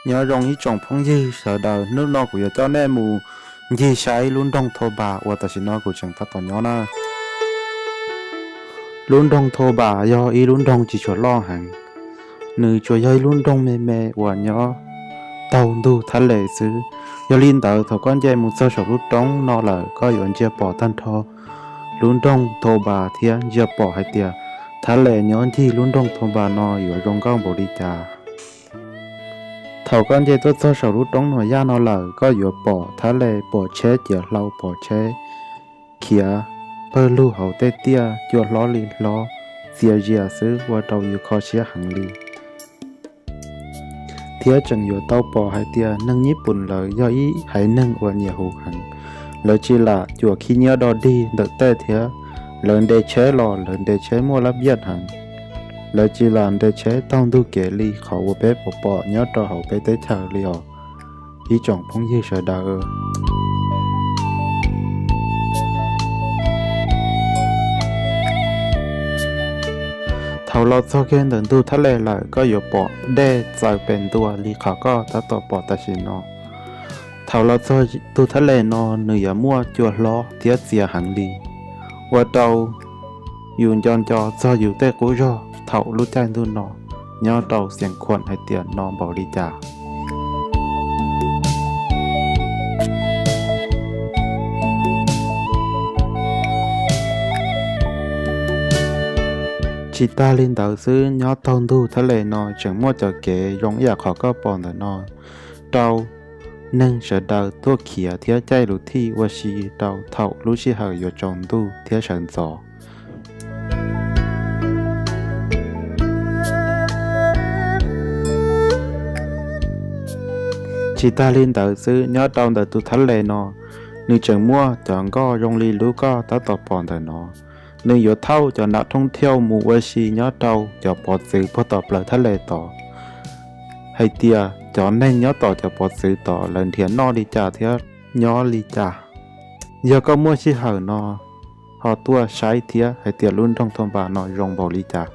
Nyob zoo ib tsoom phooj ywg sawv daws, hnub no kuv yuav coj nej mus ncig saib lub nroog Thau Npas uas tam sim no kuv tseem tab tom nyob na. Lub nroog Thau Npas yog ib lub nroog tsis tshua loj heev, nws tsuas yog ib lub nroog me me uas nyob taug ntug Thab Les xwb. Yog li ntawd thaum koj nce mus txog saum lub roob no lawm koj yuav ntsia pom tag nrho lub nroog Thau Npas thiab ntsia pom hais tias Thab Les nyob ncig lub nroog Thau Npas no yuav zoo nkauj npaum li cas. Thaum koj nce tuaj txog saum lub roob Nuam Yaj no lawm koj yuav pom Thab Les, pom tsheb ciav hlau, pom tsheb khiav pawg lug hauv tej tiaj cua hlob li hlob, txias zias xwb ua rau yus kho siab heev li. Thiab tseem yuav tau pom hais tias neeg Nyij Pooj lawv yog ib haiv neeg uas nyiam huv heev. Lawv tsis lam cuam khib nyiab dog dig ntawm tej thiab, lawv ntes tsheb los lawv ntes tsheb muaj lab biaj heev. Lawv tsis lam ntes tsheb taug ntug kev li qhov uas peb pom pom nyob rau hauv peb teb chaws li os ib tsoom phooj ywg sawv daws. Thaum los txog kiag ntawm ntug Thab Les lawm koj yuav pom dej txaws pes ntua li qhov koj tab tom pom tam sim no. Thaum los txog ntug Thab Les no nws yuav muaj cua hlob thiab txias heev li, ua rau yus nco nco txog yus tej qub zog thaum lub caij ntuj no nyob rau Xiav Khuam hais tias no npaum li cas. Tsis tag li ntawd xwb, nyob taug ntug Thab Les no tseem muaj cov kev zoo ib yam qhov koj pom ntawm no rau neeg sawv daws tuaj khiav thiab caij luv thij ua si rau thaum lub sij hawm yuav tsaus ntuj thiab sawv ntxov. Tsis tag li ntawd xwb, nyob rau ntawm tus Thab Les no, nws tseem muaj cov nkoj zoo li lub koj tab tom pom ntawm no. Nws yuav thauj cov nam thoob thiauj mus ua si nyob rau cov pov txwv puag tom plawv Thab Les tod, hais tias cov neeg nyob tom cov pov txwv tod lawv nrhiav noj li cas thiab nyob li cas. Yog koj muaj sij hawm no ho tuaj saib thiab hais tias lub nroog Thau Npas no zoo npaum li cas.